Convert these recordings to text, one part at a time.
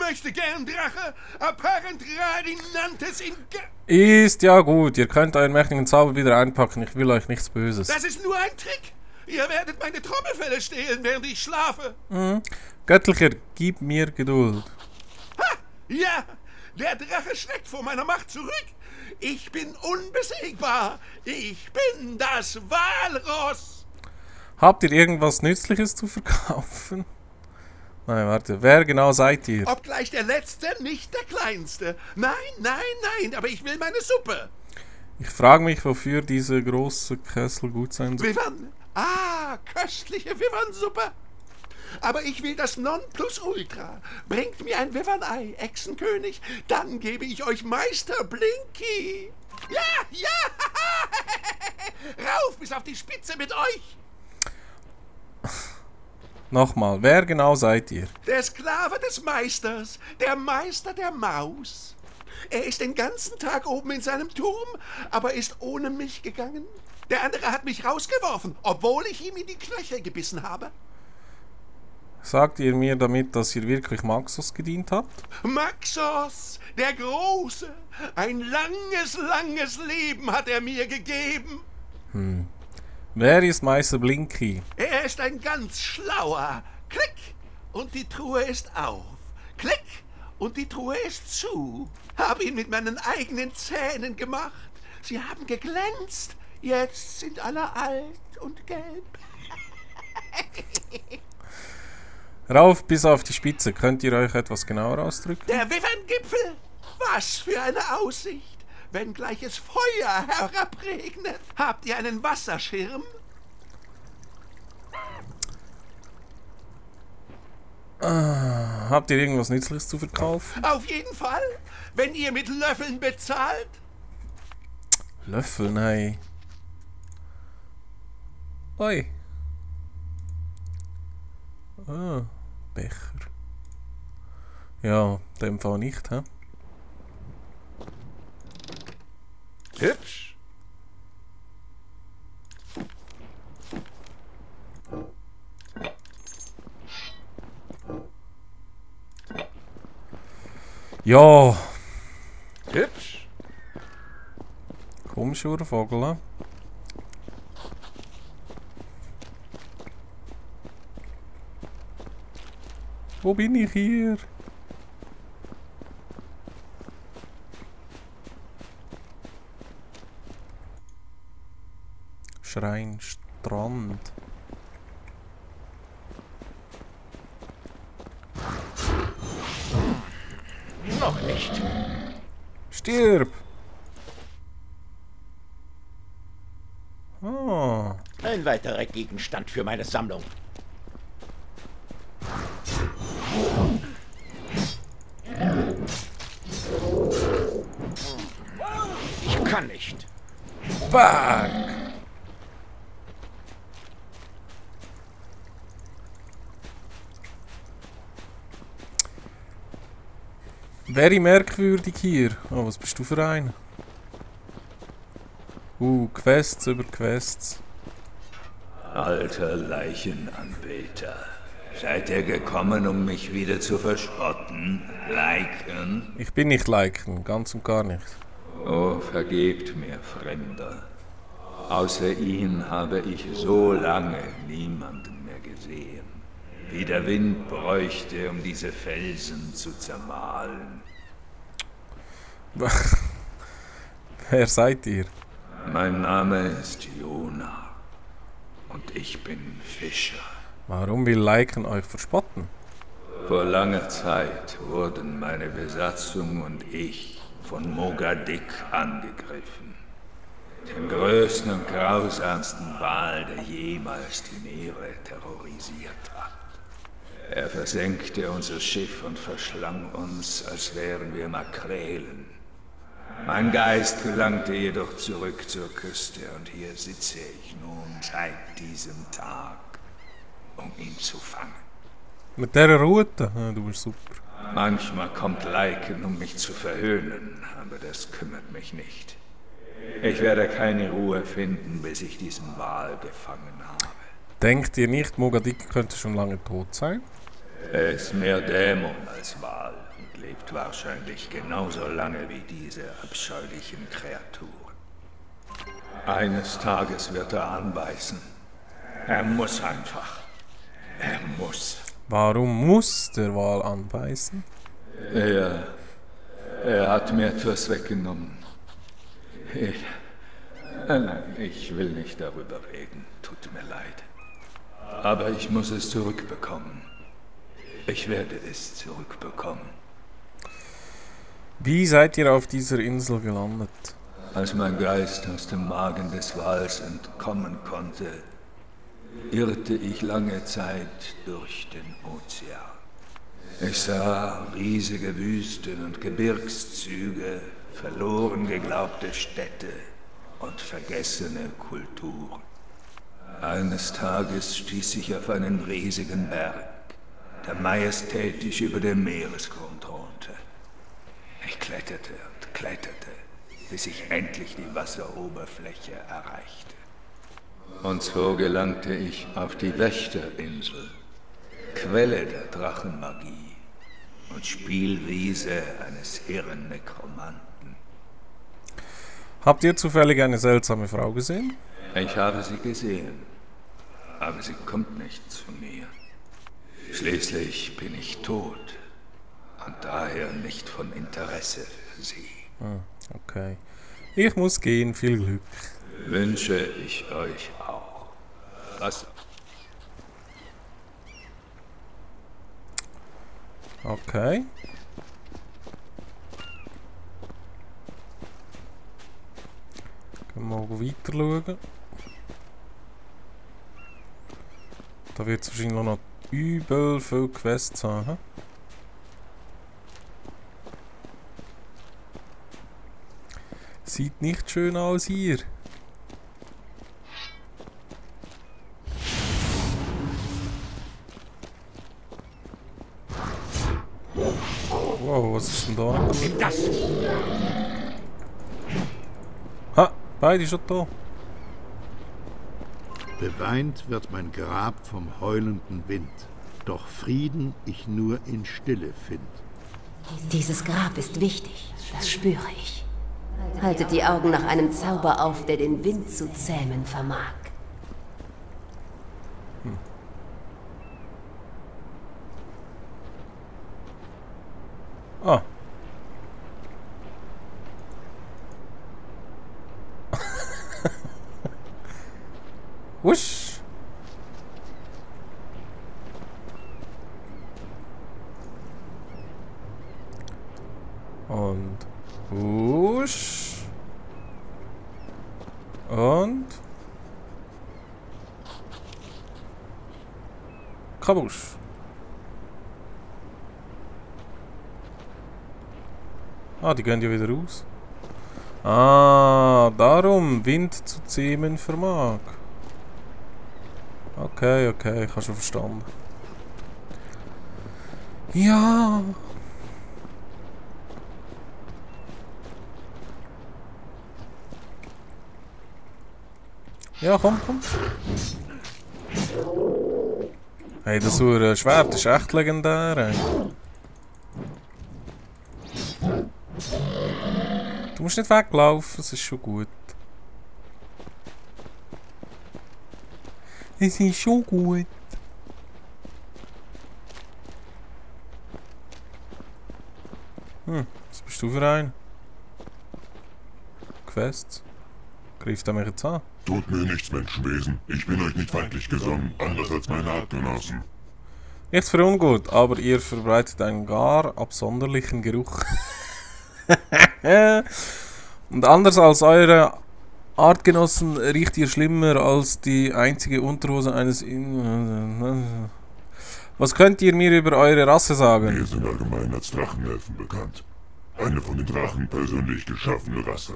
möchte gern Drache, apparent rarinantes in... Ist ja gut, ihr könnt euren mächtigen Zauber wieder einpacken, ich will euch nichts Böses. Das ist nur ein Trick. Ihr werdet meine Trommelfelle stehlen, während ich schlafe. Göttlicher, gib mir Geduld. Ha! Ja, der Drache schreckt vor meiner Macht zurück. Ich bin unbesiegbar. Ich bin das Walross. Habt ihr irgendwas Nützliches zu verkaufen? Nein, warte, wer genau seid ihr? Obgleich der Letzte, nicht der Kleinste. Nein, nein, nein, aber ich will meine Suppe. Ich frage mich, wofür diese große Kessel gut sein soll. Wiffern. Ah, köstliche Wiffernsuppe. Aber ich will das Nonplusultra. Bringt mir ein Wiffernei, Echsenkönig, dann gebe ich euch Meister Blinky. Ja, ja, rauf bis auf die Spitze mit euch. Nochmal, wer genau seid ihr? Der Sklave des Meisters, der Meister der Maus. Er ist den ganzen Tag oben in seinem Turm, aber ist ohne mich gegangen. Der andere hat mich rausgeworfen, obwohl ich ihm in die Knöchel gebissen habe. Sagt ihr mir damit, dass ihr wirklich Maxos gedient habt? Maxos, der Große. Ein langes, langes Leben hat er mir gegeben. Wer ist Meister Blinky? Er ist ein ganz schlauer. Klick, und die Truhe ist auf. Klick, und die Truhe ist zu. Hab ihn mit meinen eigenen Zähnen gemacht. Sie haben geglänzt. Jetzt sind alle alt und gelb. Rauf bis auf die Spitze. Könnt ihr euch etwas genauer ausdrücken? Der Wifferngipfel. Was für eine Aussicht. Wenn gleich es Feuer herabregnet. Habt ihr einen Wasserschirm? Habt ihr irgendwas Nützliches zu verkaufen? Auf jeden Fall. Wenn ihr mit Löffeln bezahlt. Löffel, nein. Oi. Ah, Becher. Ja, in dem Fall nicht, hä? Hübsch. Ja. Hübsch. Komm schon, Vogel, hä? Wo bin ich hier? Schrein, Strand. Noch nicht. Stirb! Ah. Ein weiterer Gegenstand für meine Sammlung. Ich kann nicht. Fuck! Very merkwürdig hier. Oh, was bist du für ein? Quests über Quests. Alter Leichenanbeter. Seid ihr gekommen, um mich wieder zu verspotten? Liken? Ich bin nicht Liken, ganz und gar nicht. Oh, vergebt mir, Fremder. Außer ihn habe ich so lange niemanden mehr gesehen. Wie der Wind bräuchte, um diese Felsen zu zermahlen. Wer seid ihr? Mein Name ist Jona. Und ich bin Fischer. Warum will Liken euch verspotten? Vor langer Zeit wurden meine Besatzung und ich von Mogaddik angegriffen. Dem größten und grausamsten Wal, der jemals die Meere terrorisiert hat. Er versenkte unser Schiff und verschlang uns, als wären wir Makrelen. Mein Geist gelangte jedoch zurück zur Küste und hier sitze ich nun seit diesem Tag, um ihn zu fangen. Mit dieser Route? Ja, du bist super. Manchmal kommt Liken, um mich zu verhöhnen, aber das kümmert mich nicht. Ich werde keine Ruhe finden, bis ich diesen Wal gefangen habe. Denkt ihr nicht, Mogaddik könnte schon lange tot sein? Er ist mehr Dämon als Wal. lebt wahrscheinlich genauso lange wie diese abscheulichen Kreaturen. Eines Tages wird er anbeißen. Er muss einfach. Er muss. Warum muss der Wal anbeißen? Er hat mir etwas weggenommen. Ich will nicht darüber reden, tut mir leid. Aber ich muss es zurückbekommen. Ich werde es zurückbekommen. Wie seid ihr auf dieser Insel gelandet? Als mein Geist aus dem Magen des Wals entkommen konnte, irrte ich lange Zeit durch den Ozean. Ich sah riesige Wüsten und Gebirgszüge, verloren geglaubte Städte und vergessene Kulturen. Eines Tages stieß ich auf einen riesigen Berg, der majestätisch über dem Meeresgrund thronte. Ich kletterte und kletterte, bis ich endlich die Wasseroberfläche erreichte. Und so gelangte ich auf die Wächterinsel, Quelle der Drachenmagie und Spielwiese eines Hirnnekromanten. Habt ihr zufällig eine seltsame Frau gesehen? Ich habe sie gesehen, aber sie kommt nicht zu mir. Schließlich bin ich tot und daher nicht von Interesse für sie. Okay. Ich muss gehen, viel Glück. Wünsche ich euch auch. Was? Okay. Können wir weiter schauen. Da wird es wahrscheinlich noch übel viele Quests haben. Sieht nicht schön aus hier. Wow, was ist denn da? Das Ha, beide schon da. Beweint wird mein Grab vom heulenden Wind, doch Frieden ich nur in Stille find. Dieses Grab ist wichtig, das spüre ich. Haltet die Augen nach einem Zauber auf, der den Wind zu zähmen vermag. Ah. Wusch. Und wusch. Und kabusch. Ah, die gehen ja wieder raus. Ah, darum Wind zu zähmen vermag. Okay, okay, ich habe schon verstanden. Ja. Ja, komm, komm. Hey, das Schwert ist echt legendär. Ey. Du musst nicht weglaufen, es ist schon gut. Es ist schon gut. Was bist du für ein? Quests? Greift er mich jetzt an? Tut mir nichts, Menschenwesen. Ich bin euch nicht feindlich gesonnen, anders als meine Artgenossen. Nichts für ungut, aber ihr verbreitet einen gar absonderlichen Geruch. Und anders als eure Artgenossen riecht ihr schlimmer als die einzige Unterhose eines... Was könnt ihr mir über eure Rasse sagen? Wir sind allgemein als Drachenelfen bekannt. Eine von den Drachen persönlich geschaffene Rasse.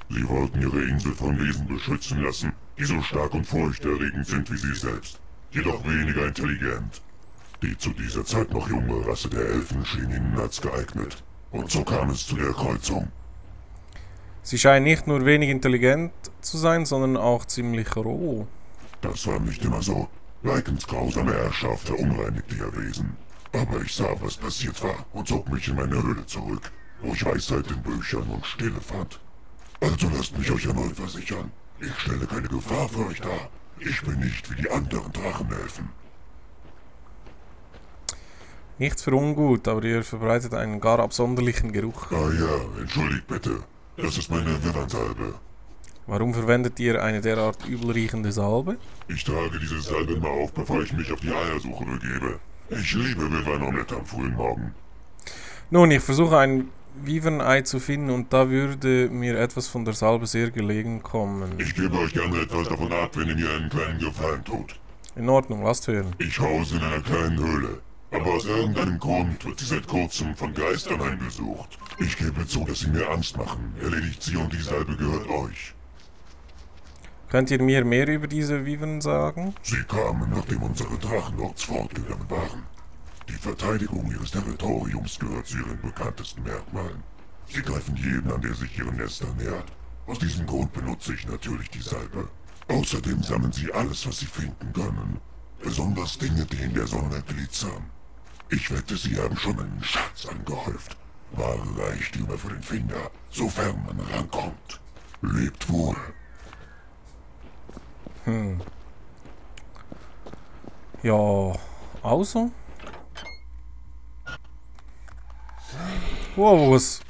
Sie wollten ihre Insel von Wesen beschützen lassen, die so stark und furchterregend sind wie sie selbst, jedoch weniger intelligent. Die zu dieser Zeit noch junge Rasse der Elfen schien ihnen als geeignet. Und so kam es zu der Kreuzung. Sie scheinen nicht nur wenig intelligent zu sein, sondern auch ziemlich roh. Das war nicht immer so. Lycans grausame Herrschaft verunreinigte ihr Wesen. Aber ich sah, was passiert war und zog mich in meine Höhle zurück, wo ich Weisheit in Büchern und Stille fand. Also lasst mich euch erneut versichern. Ich stelle keine Gefahr für euch dar. Ich bin nicht wie die anderen Drachenelfen. Nichts für ungut, aber ihr verbreitet einen gar absonderlichen Geruch. Ah ja, entschuldigt bitte. Das ist meine Wimmernsalbe. Warum verwendet ihr eine derart übelriechende Salbe? Ich trage diese Salbe immer auf, bevor ich mich auf die Eiersuche begebe. Ich liebe Wyvernomelette am frühen Morgen. Nun, ich versuche ein Wyvernei zu finden und da würde mir etwas von der Salbe sehr gelegen kommen. Ich gebe euch gerne etwas davon ab, wenn ihr mir einen kleinen Gefallen tut. In Ordnung, lasst hören. Ich hause in einer kleinen Höhle. Aber aus irgendeinem Grund wird sie seit kurzem von Geistern heimgesucht. Ich gebe zu, dass sie mir Angst machen. Erledigt sie und die Salbe gehört euch. Könnt ihr mir mehr über diese Wyvern sagen? Sie kamen, nachdem unsere Drachenlords fortgegangen waren. Die Verteidigung ihres Territoriums gehört zu ihren bekanntesten Merkmalen. Sie greifen jeden an, der sich ihren Nestern nähert. Aus diesem Grund benutze ich natürlich die Salbe. Außerdem sammeln sie alles, was sie finden können. Besonders Dinge, die in der Sonne glitzern. Ich wette, sie haben schon einen Schatz angehäuft. Wahre Reichtümer für den Finder, sofern man rankommt. Lebt wohl. Ja, also. Wow, was?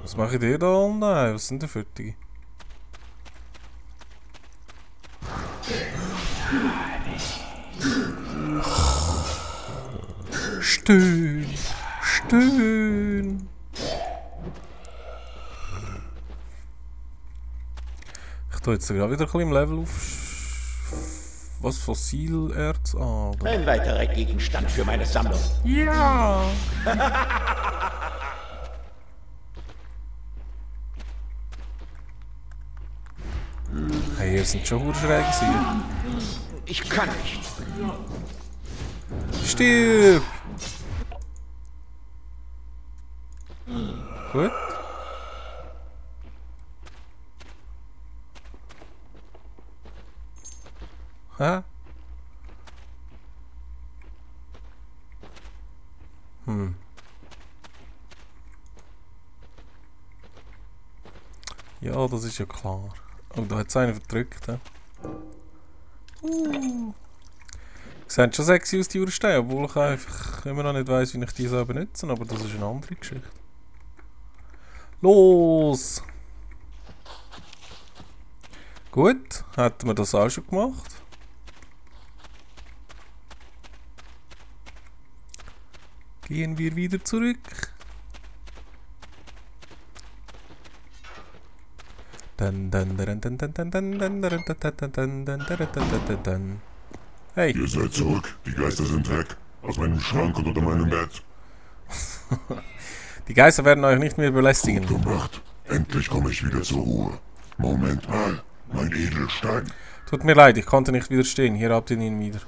Was mache ich dir da? Nein, was sind denn für die? Stöhn, stöhn. Ich tue jetzt gerade wieder ein bisschen im Level auf. Was? Fossilerz? Ah, da. Ein weiterer Gegenstand für meine Sammlung. Ja! Hey, hier sind schon schräg gewesen. Ich kann nicht. Stirb! Gut. Hä? Ja, das ist ja klar. Oh, da hat es einen verdrückt. Sieht schon sexy aus, die Ursteine, obwohl ich einfach immer noch nicht weiss, wie ich die so benutze, aber das ist eine andere Geschichte. Los! Gut, hätten wir das auch schon gemacht. Gehen wir wieder zurück. Hey. Ihr seid zurück. Die Geister sind weg. Aus meinem Schrank und unter meinem Bett. Die Geister werden euch nicht mehr belästigen. Gut gemacht. Endlich komme ich wieder zur Ruhe. Moment mal. Mein Edelstein. Tut mir leid, ich konnte nicht widerstehen. Hier habt ihr ihn wieder.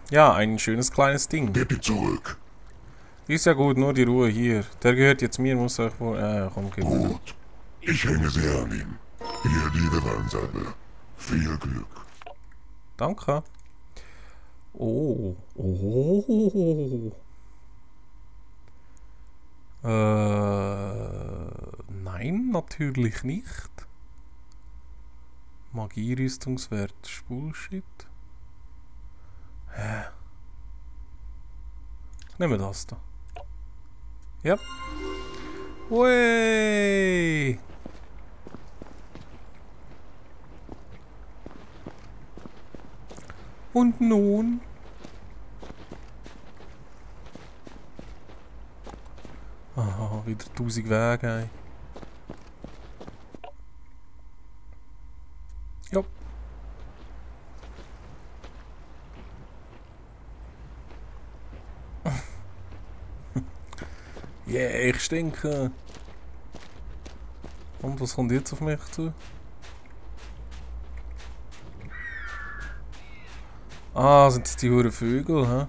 Ja, ein schönes kleines Ding. Gebt ihn zurück. Ist ja gut, nur die Ruhe hier. Der gehört jetzt mir, muss euch wohl... komm, geh wieder. Gut. Ich hänge sehr an ihm. Hier die Wyvernsalbe. Viel Glück. Danke. Oh. Oh. Nein, natürlich nicht. Magierüstungswert ist Bullshit. Hä? Nehmen wir das da. Ja. Wey. Und nun? Aha, wieder 1000 Wege. Ey. Ja. Yeah, ich stinke. Und was kommt jetzt auf mich zu? Ah, sind das die huren Vögel, hä?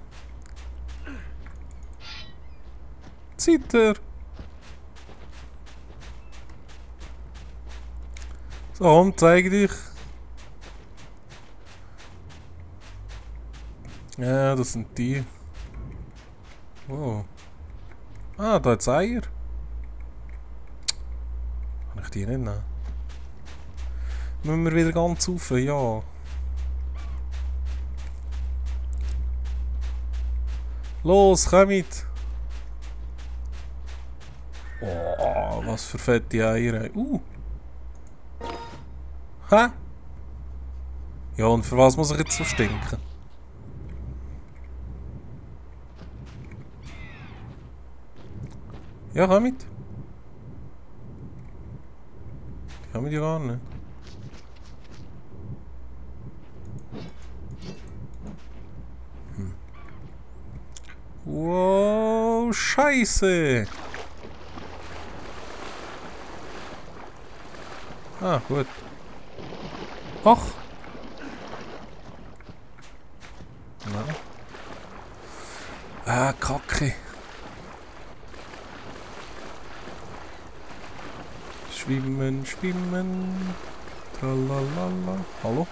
Zitter! So, komm, zeig dich. Ja, das sind die. Oh. Ah, da hat's Eier. Kann ich die nicht nehmen? Müssen wir wieder ganz rauf? Ja. Los, komm mit! Oh, was für fette Eier. Hä? Ja, und für was muss ich jetzt so stinken? Ja, komm mit. Die haben wir ja gar nicht. Wow, Scheiße! Ah, gut. Ach! Nein. Ah, Kacke. Schwimmen, schwimmen. Tralalala. Hallo?